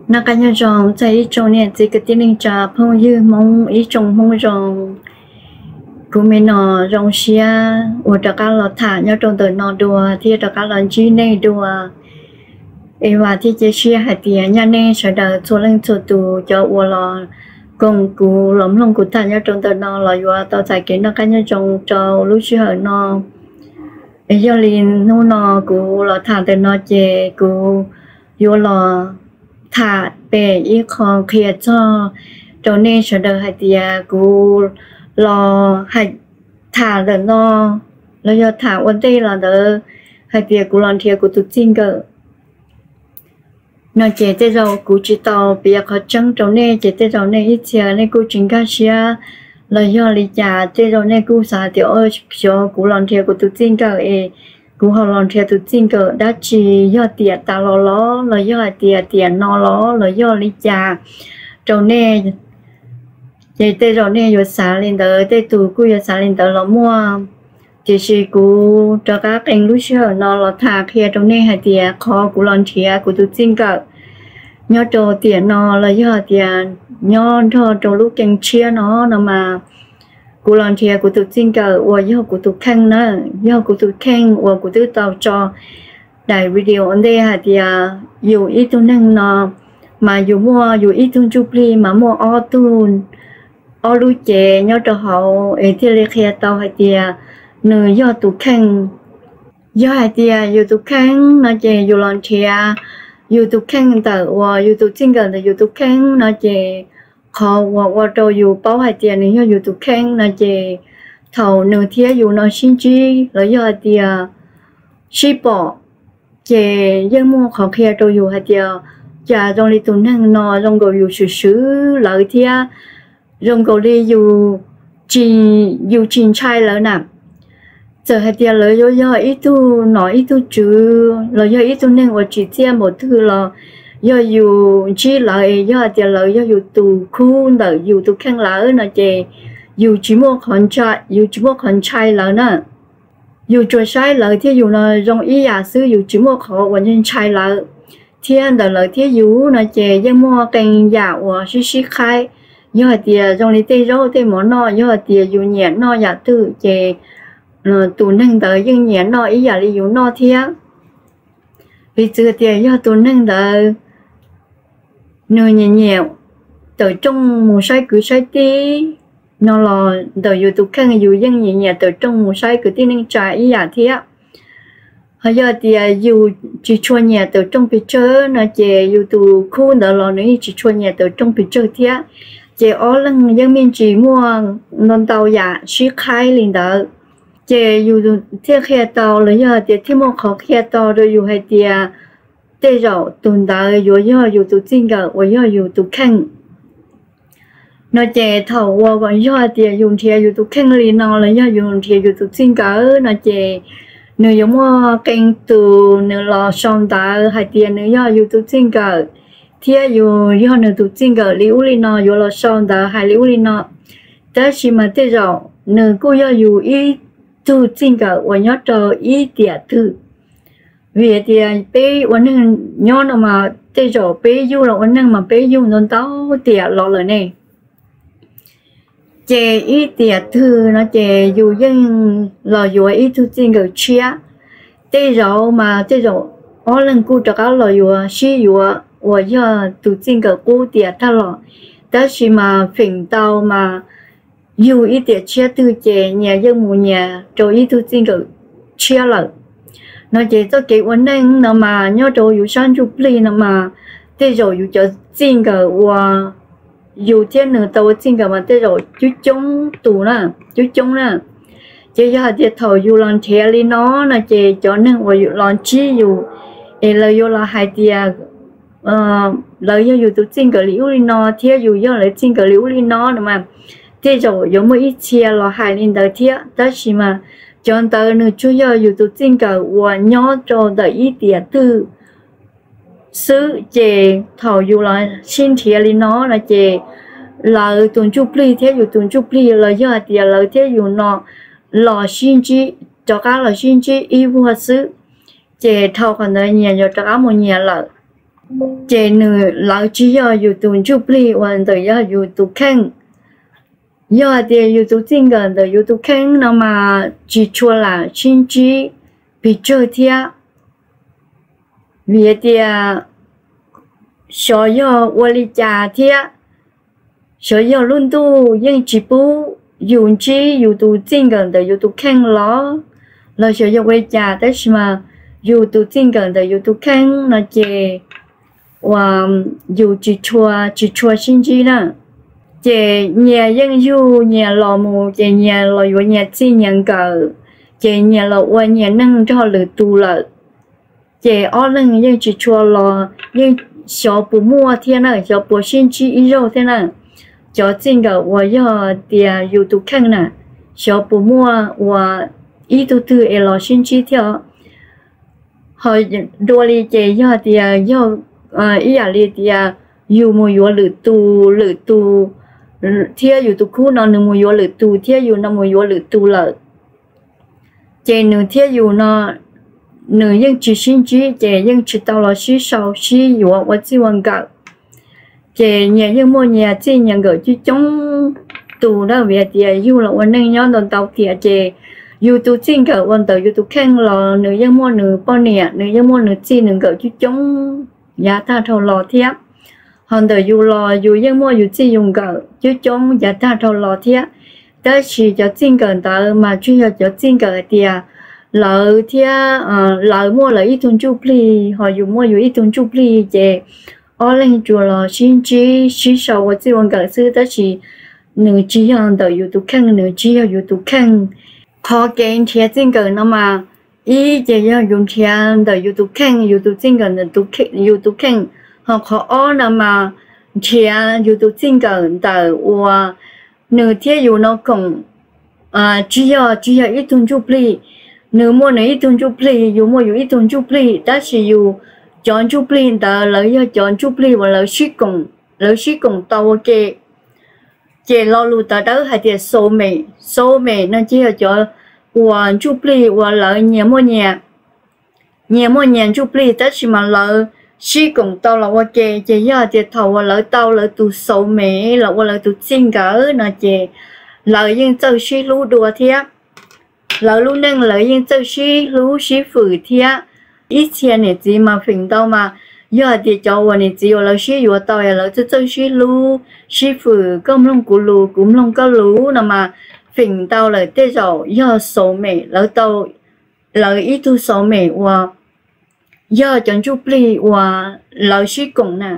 Noj qab nyob zoo txog ib tsoom niam txiv kwv tij neej tsa phooj ywg Hmoob ib tsoom Hmoob zoo. Kuv me no zoo siab uas rov qab los tham nyob rau ntawm no dua thiab rov qab los ntsib nej dua. Es vam thiab cia siab hais tias nyaj nej sawv daws txhua leej txhua tus cov uas los koom kuv los mloog kuv tham nyob rau ntawm no los yuav tau txais kev noj qab nyob zoo rau lub sij hawm no. Yog li hnub no kuv los tham ntawm no ces kuv yuav los tham pem ib qho qhia txog rau nej sawv daws hais tias kuv los hais tham ntawm no los yog tham ua ntej los ntawd hais tias kuv los nrhiav kuv tus txij nkawm no ces tej zaum kuv tsis tau piav qhov tseeb rau nej ces tej zaum nej ib txhia nej kuj tsis nkag siab los yog li cas tej zaum nej kuj xav tias xyov kuv los nrhiav kuv tus txij nkawm es kuv ho los nrhiav tus txij nkawm dab tsi, yog tiam tas los los los yog hais tias tiam no los los yog li cas rau nej. Ces tej zaum nej yuav xav li ntawd, tej tus kuj yuav xav li ntawd los muaj. Tiam sis kuv rov qab qee lub sij hawm no los tham qhia rau nej hais tias qhov kuv los nrhiav kuv tus txij nkawm nyob rau tiam no los yog tias nyob nrog rau lub keeb tshiab no no mas kuv los nrhiav kuv tus txij nkawm uas yog kuv tus kheej na, yog kuv tus kheej uas kuv twb tau tso daim video ua ntej hais tias yus ib tug neeg no mas yus muaj yus ib tug ntsuj plig mas muaj ob tug, ob lub cev nyob rau hauv es thiaj li qhia tau hais tias nws yog tus kheej. Yog hais tias yus tus kheej no ces yus los nrhiav yus tus kheej ntawm uas yus tus txij nkawm ntawm yus tus kheej no ces qhov uas ua rau yus paub hais tias nws yog yus tus kheej no ces thaum nws thiab yus no sib ntsib los yog hais tias sib pom ces yeej muaj qhov qhia rau yus hais tias cas zoo li tus neeg no zoo nkaus yus swm swm lawv thiab zoo nkaus li yus tsis ntshai lawv na. Txawm hais tias lawv yuav yog ib tug nom ib tug tswv los yog ib tug neeg uas tsim txiaj npaum twg los yog yus ntsib lawv es yog hais tias lawv yog yus tus khub ntawm yus tus kheej lawm no ces yus tsis muaj qhov ntshai, yus tsis muaj qhov ntshai lawv na. Yus tsuas saib lawv thiab yus no zoo ib yam xwb, yus tsis muaj qhov uas ntshai lawv. Thiab ntawm lawv thiab yus no ces yeej muaj qee yam uas sib sib qhaib. Yog hais tias zoo li tej zaub tej mov noj, yog hais tias yus nyiam noj yam twg ces tus neeg ntawd yeej nyiam noj ib yam li yus noj thiab. Piv txwv tias yog tus neeg ntawd nws nyiam nyiam tawm rooj mus saib kwv saib tij no los ntawm yus tus kheej yus yeej nyiam nyiam tawm rooj mus saib kwv tij neej tsa ib yam thiab. Ho yog tias yus tsis tshua nyiam tawm rooj pes tsawg no ces yus tus khub ntawd los nws yeej tsis tshua nyiam tawm rooj pes tsawg thiab. Ces ob leeg yeej me ntsis muaj ntau ntau yam sib qhaib li ntawd. Ces yus thiaj qhia tau los yog tias thiaj muaj qhov qhia tau rau yus hais tias tej zaum tus ntawd yuav yog yus tus txij nkawm uas yog yus tus kheej. No ces thaum uas yog tias yus nrhiav yus tus kheej li no los yog yus nrhiav yus tus txij nkawm no ces nws yuav muaj qee tus nws los sau ntawv hais tias nws yog yus tus txij nkawm thiab yus yog nws tus txij nkawm li ub li no, yuav los sau ntawv hais li ub li no. Tab sis mas tej zaum nws kuj yog yus ib tug txij nkawm uas nyob rau ib tiam twg. Vim tias peb ua neeg nyob no mas tej zaum peb yug los ua neeg mas peb yug ntau ntau tiam los lawm ne. Ces ib tiam twg no ces yus yeej los yuav ib tug txij nkawm tshiab. Tej zaum mas tej zaum ob leeg kuj rov qab los yuav sib yuav uas yog tus txij nkawm qub tiam tag los, tab sis mas feem ntau mas yug ib tiam tshiab twg ces nyias yeej mus nyias rau ib tug txij nkawm tshiab lawm. No ces txoj kev ua neej no mas nyob rau yus sab ntsuj plig no mas tej zaum yus cov txij nkawm uas yus thiab nws tau ua txij nkawm mas tej zaum coob coob tus na, coob coob na. Ces yog hais tias thaum yus los nrhiav li no no ces cov neeg uas los ntsib yus es lawv yuav los hais tias lawv yog yus tus txij nkawm li ub li no thiab yus yog lawv txij nkawm li ub li no no mas tej zaum yuav muaj ib txhia los hais li ntawd thiab. Tab sis mas cov ntawd nws tsuas yog yus tus txij nkawm uas nyob rau ntawm ib tiam twg xwb. Ces thaum yus los sib nrhiav li no no ces lawv tus ntsuj plig thiab yus tus ntsuj plig los yog hais tias lawv thiab yus no los sib ntsib, rov qab los sib ntsib ib vuag xwb, ces dhau qhov ntawd nyias yuav rov qab mus nyias lawm. Ces nws, lawv tsis yog yus tus ntsuj plig uas ntawm yog yus tus kheej. Yog hais tias yus tus txij nkawm ntawm yus tus kheej no mas tsis tshua lam sib ntsib pes tsawg thiab, vim tias xyov yog ua li cas thiab, xyov yog lub ntuj yeej tsis pub yus ntsib yus tus txij nkawm ntawm yus tus kheej los, los xyov yog ua li cas, tab sis mas yus tus txij nkawm ntawm yus tus kheej no ces uas yus tsis tshua, tsis tshua sib ntsib na. Ces nyias yeej yug nyias los mus, ces nyias los yuav nyias txij nyias nkawm, ces nyias los ua nyias neej nrog lwm tus lawm. Ces ob leeg yeej tsis tshua los, yeej xyov puas muaj thiab na, xyov puas sib ntsib ib zaug thiab na. Cov txij nkawm uas yog tias yus tus kheej na, xyov puas muaj uas ib tug twg es los sib ntsib thiab. Ho dua li ces yog tias yog ib yam li tias yus mus yuav lwm tus, lwm tus thiab yus tus khub no nws mus yuav lwm tus thiab yus no mus yuav lwm tus lawm, ces nws thiab yus no nws yeej tsis sib ntsib, ces yeej tsis tau los sib sau sib yuav ua txij ua nkawm. Ces nyias yeej muaj nyias txij nyias nkawm coob coob tus na, vim tias yug los ua neej nyob ntau ntau tiam, ces yus tus txij nkawm uas ntawm yus tus kheej los nws yeej muaj nws poj niam, nws yeej muaj nws txij nws nkawm coob coob yav tag dhau los thiab. Ho ntawm yus los yus yeej muaj yus txij yus nkawm coob coob yav tag dhau los thiab. Tab sis cov txij nkawm ntawd mas tsuas yog cov txij nkawm hais tias lawv thiab, lawv muaj lawv ib tug ntsuj plig, ho yus muaj yus ib tug ntsuj plig, ces ob leeg tsuas los sib ntsib sib sau ua txij ua nkawm xwb, tab sis nws tsis yog ntawm yus tus kheej, nws tsis yog yus tus kheej. Qhov kev nrhiav txij nkawm no mas, ib ces yog yus nrhiav ntawm yus tus kheej, yus tus txij nkawm ntawm yus tus kheej. Ho qhov ob no mas nrhiav yus tus txij nkawm ntawm uas nws thiab yus no koom, tsis yog, tsis yog ib tug ntsuj plig. Nws muaj nws ib tug ntsuj plig, yus muaj yus ib tug ntsuj plig, tab sis yus cov ntsuj plig ntawd lawv yog cov ntsuj plig uas lawv sib koom, lawv sib koom tau ua ke. Ces lo lus tawv dawb hais tias soulmate, soulmate no ces yog cov uas ntsuj plig uas lawv nyias muaj nyias, nyias muaj nyias ntsuj plig, tab sis mas lawv sib koom tau los ua ke, ces yog tias thaum uas lawv tau lawv tus soulmate los ua lawv tus txij nkawm no ces lawv yeej txawj sib hlub dua thiab. Lawv lub neej lawv yeej txawj sib hlub sib fwm thiab. Ib txhia niam txiv mas feem ntau mas yog hais tias cov uas niam txiv uas lawv sib yuav tau es lawv txawj txawj sib hlub sib fwm, koj mloog kuv lus kuv mloog koj lus no mas feem ntau lawm tej zaum yog soulmate, lawv tau lawv ib tug soulmate uas yog cov ntsuj plig uas lawv sib koom na.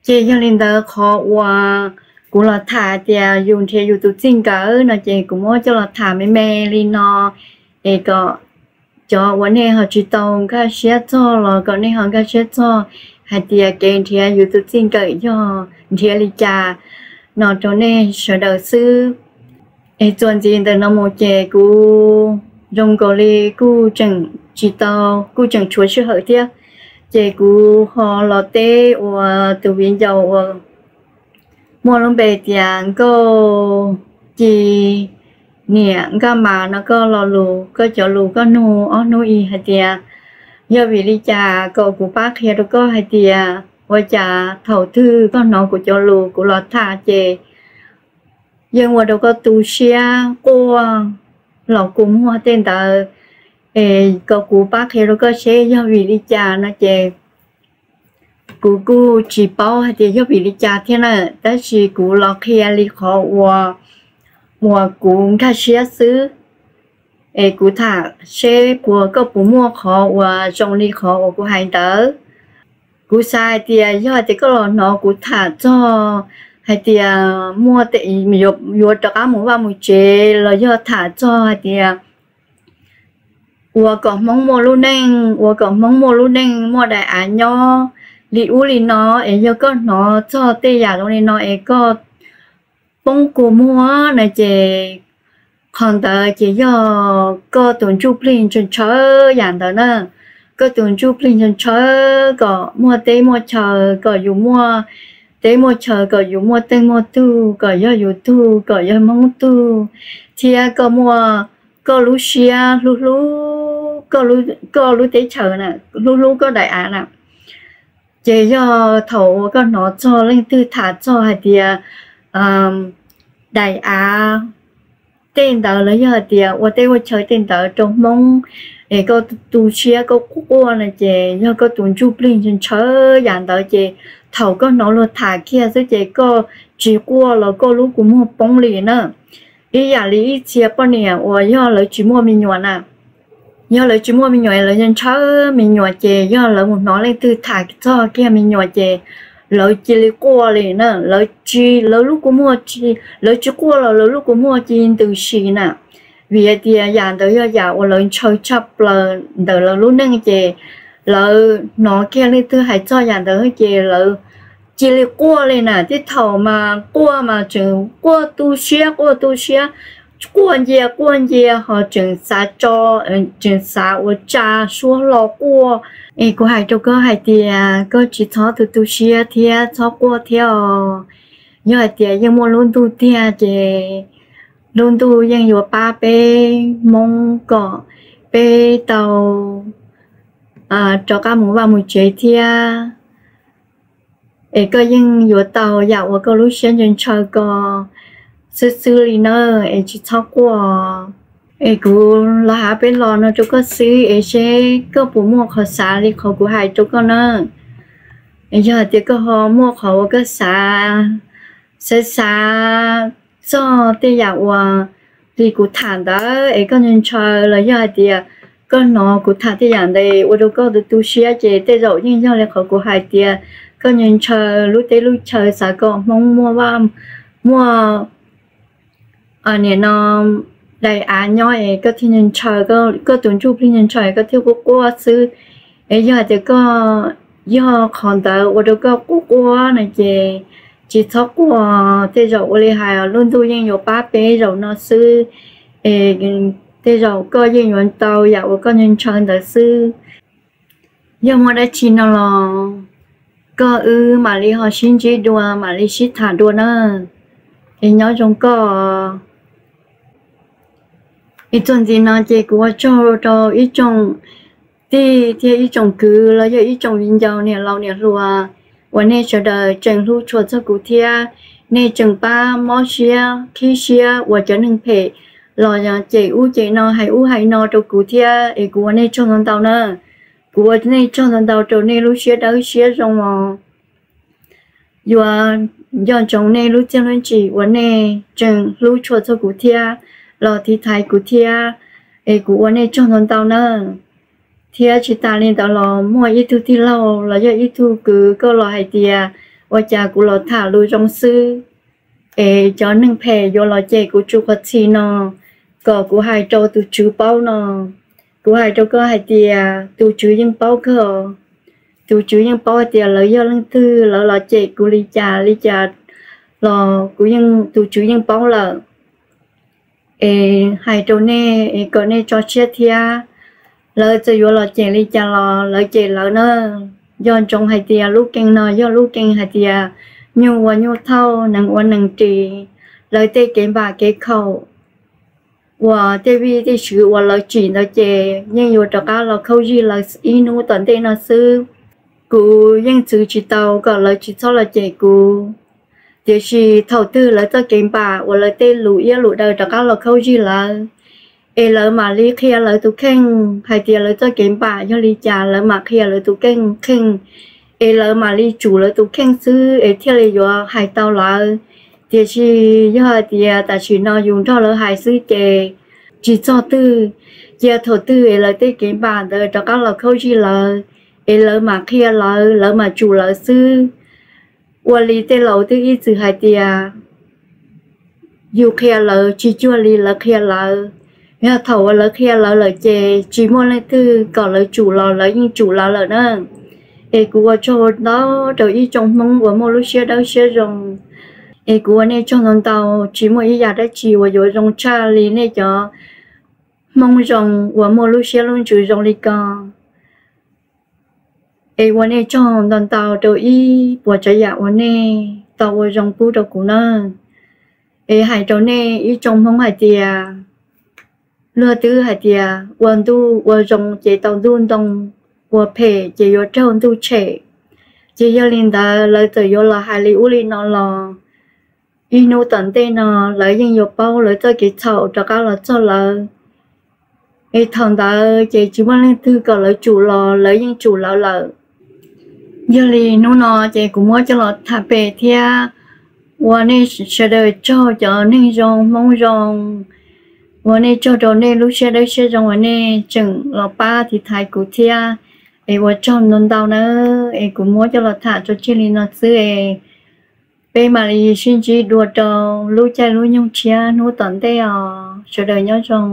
Ces yog li ntawd qhov uas kuv los tham tias yus nrhiav yus tus txij nkawm no ces kuv muab coj los tham me me li no, es kom cov uas nej ho tsis tau nkag siab txog los kom nej ho nkag siab txog hais tias kev nrhiav yus tus txij nkawm yog nrhiav li cas no rau nej sawv daws xwb. Es txuas ntxiv ntawm no mus ces kuv zoo nkaus li kuj tseem tsis tau, kuj tseem tshuav sij hawm thiab, ces kuv ho los teb uas tus viv ncaus uas muaj lub npe tias Nkauj Ci niam Nkaj Mas no koj lo lus, koj cov lus koj nug ob hnub ib hais tias yog vim li cas kom kuv pab qhia rau koj hais tias ua cas thaum twg koj hnov kuv cov lus kuv los tham ces yeej ua rau koj tu siab quaj los kua muag tej ntawd, es kom kuv pab qhia rau koj seb yog vim li cas no ces kuv kuj tsis paub hais tias yog vim li cas thiab na, tab sis kuv los qhia li qhov uas, uas kuv nkag siab xwb. Es kuv tham seb puas koj puas muaj qhov uas zoo li qhov uas kuv hais ntawd. Kuv xav hais tias yog hais tias koj los hnov kuv tham txog hais tias muaj, yuav rov qab mus vaj mus tsev los yog tham txog hais tias ua kom Hmoob muaj lub neej, ua kom Hmoob muaj lub neej muaj daim av nyob li ub li no, es yog koj hnov txog tej yam zoo li no es koj poob kua muag na ces qhov ntawd ces yog koj tus ntsuj plig ntshaw ntshaw yam ntawd na. Koj tus ntsuj plig ntshaw ntshaw kom muaj teb muaj chaw, kom yus muaj teb muaj chaw, kom yus muaj teej muaj tug, kom yog yus tug, kom yog Hmoob tug, thiab koj muaj koj lub siab hlub hlub koj lub teb chaws na, hlub hlub koj daim av na. Ces yog thaum uas koj hnov txog leej twg tham txog hais tias daim av tej ntawd los yog hais tias ua teb ua chaw tej ntawd rau Hmoob, es koj tu siab koj quaj quaj no ces yog koj tus ntsuj plig ntshaw yam ntawd ces thaum koj hnov luag tham kiag xwb ces koj tsis quaj los koj lub kua muag poob li na. Ib yam li ib txhia poj niam uas yog lawv tsis muaj me nyuam na, yog lawv tsis muaj me nyuam lawv ntshaw me nyuam ces yog lawv mus hnov leej twg tham txog kiag me nyuam ces lawv cia li quaj li na. Lawv tsis, lawv lub kua muag, lawv tsis quaj los lawv lub kua muag cia li ntws si na. Vim hais tias yam ntawd yog yam uas lawv ntshaw tshaj plaws ntawm lawv lub neej ces lawv hnov kiag leej twg hais txog yam ntawd ces lawv cia li quaj li na. Tej thaum mas quaj mas tseem quaj tu siab quaj tu siab, quaj ncia quaj ncia ho tseem xav tso, tseem xav ua tsa suab hlo quaj. Es kuv hais rau koj hais tias koj tsis txhob tu tu siab thiab txhob quaj thiab os. Yog hais tias yeej muaj lub ntuj tiag ces lub ntuj yeej yuav pab peb Hmoob kom peb tau rov qab mus vaj mus tsev thiab. Es koj yeej yuav tau yam uas koj lub siab ntshaw ntshaw ko xwb xwb li na, es tsis txhob quaj. Es kuv los hais peb los no rau koj xwb es seb koj puas muaj qhov xav li qhov kuv hais rau koj na. Es yog hais tias koj ho muaj qhov uas koj xav, xav xav txog tej yam uas li kuv tham ntawd es koj ntshaw ntshaw los yog hais tias koj hnov kuv tham tej yam ntawd ua rau koj tu tu siab ces tej zaum yeej yog li qhov kuv hais tias koj ntshaw ntshaw lub teb lub chaw xav kom Hmoob muaj vaj, muaj nim no daim av nyob es koj thiaj ntshaw, koj tus ntsuj plig ntshaw koj thiaj quaj quaj xwb. Es yog hais tias koj, yog qhov ntawd ua rau koj quaj quaj no ces tsis txhob quaj, tej zaum ua li hais lub ntuj yeej yuav pab peb zaum no xwb. Es tej zaum koj yeej yuav tau yam uas koj ntshaw ntshaw ntawd xwb. Yog muaj dab tsi no los koj wb mam li ho sib ntsib dua mam li sib tham dua na. Es nyob zoo koj. Es txuas ntxiv no ces kuv ua tsaug rau ib tsoom tij thiab ib tsoom kwv los yog ib tsoom viv ncaus niam laus niam hluas uas nej sawv daws tseem hlub tshua txog kuv thiab nej tseem pab mob siab qhib siab uas cov neeg phem los cem ub cem no hais ub hais no rau kuv thiab es kuv ua nej tsaug ntau ntau na. Kuv ua nej tsaug ntau ntau rau nej lub siab dawb siab zoo os. Yuav nco ntsoov nej lub txiaj lub ntsig uas nej tseem hlub tshua txog kuv thiab los tiv thaiv kuv thiab, es kuv ua nej tsaug ntau ntau na. Thiab tsis tas li ntawd los muaj ib tug tij laug los yog ib tug kwv koj los hais tias ua cas kuv los tham lus zoo xwb es cov neeg phem yuav los cem kuv tsuj qhov txhim no kom kuv hais rau tus tswv paub no. Kuv hais rau koj hais tias tus tswv yeej paub kawg. Tus tswv yeej paub hais tias lawv yog leej twg, lawv los cem kuv li cas li cas los kuv yeej, tus tswv yeej paub lawm. Es hais rau nej es kom nej tso siab thiab. Lawv txawm yuav los cem li cas los lawv cem lawv na. Nco ntsoov hais tias lub keeb no yog lub keeb hais tias nyuj ua nyuj thauj, nees ua nees ris. Lawv tej kev npam kev khaum uas tej vij tej sw uas lawv tsim ntawd ces yeej yuav rov qab los khaub zig lawv ib hnub tom ntej no xwb. Kuv yeej txwv tsis tau kom lawv tsis txhob los cem kuv. Tiam sis thaum twg lawv txoj kev npam uas lawv tej lus iab lus daw rov qab los khaub zig lawv, es lawv mam li qhia lawv tus kheej hais tias lawv txoj kev npam yog li cas, lawv mam qhia lawv tus kheej kheej, es lawv mam li tsum lawv tus kheej xwb es thiaj li yuav hais tau lawv. Tiam sis yog hais tias tam sim no yus nrog lawv hais xwb ces tsis txog twg, cia thaum twg es lawv tej kev npam ntawd rov qab los khaub zig lawv, es lawv mam qhia lawv, lawv mam tsum lawv xwb. Ua li tej laus twb ib txwm hais tias yus qhia lawv tsis cuag li lawv qhia lawv. Yog thaum uas lawv qhia lawv lawm ces tsis muaj leej twg kom lawv tsum los lawv yeej tsum lawv lawm na. Es kuv ua tsaug ntau rau ib tsoom Hmoob uas muaj lub siab dawb siab zoo. Es kuv ua nej tsaug ntau ntau, tsis muaj ib yam dab tsi uas yuav zoo tshaj li nej cov Hmoob zoo uas muaj lub siab lub ntsws zoo li ko. Es ua nej tsaug ntau ntau rau ib puas tsav yam uas nej tau ua zoo pub rau kuv na. Es hais rau nej ib tsoom Hmoob hais tias, luag twb hais tias ua ntuj ua zoo ces tau ntuj ntoo, ua phem ces yuav raug ntuj tshem. Ces yog li ntawd lawv txawm yuav los hais li ub li no los, ib hnub tom ntej no lawv yeej yuav paub lawv txoj kev txhaum rov qab los txog lawv. Es thaum ntawd ces tsis muaj leej twg kom lawv tsum los lawv yeej tsum lawv lawm. Yog li hnub no ces kuv muab coj los tham pem thiab ua nej sawv daws tsaug cov neeg zoo hmoob zoo, ua nej tsaug rau nej lub siab dawb siab zoo uas nej tseem los pab tiv thaiv kuv thiab. Es ua tsaug ntau ntau nawb, es kuv muab coj los tham tso tseg li no xwb es peb mam li sib ntsib dua rau lub caij lub nyoog tshiab hnub tom ntej os, sawv daws nyob zoo.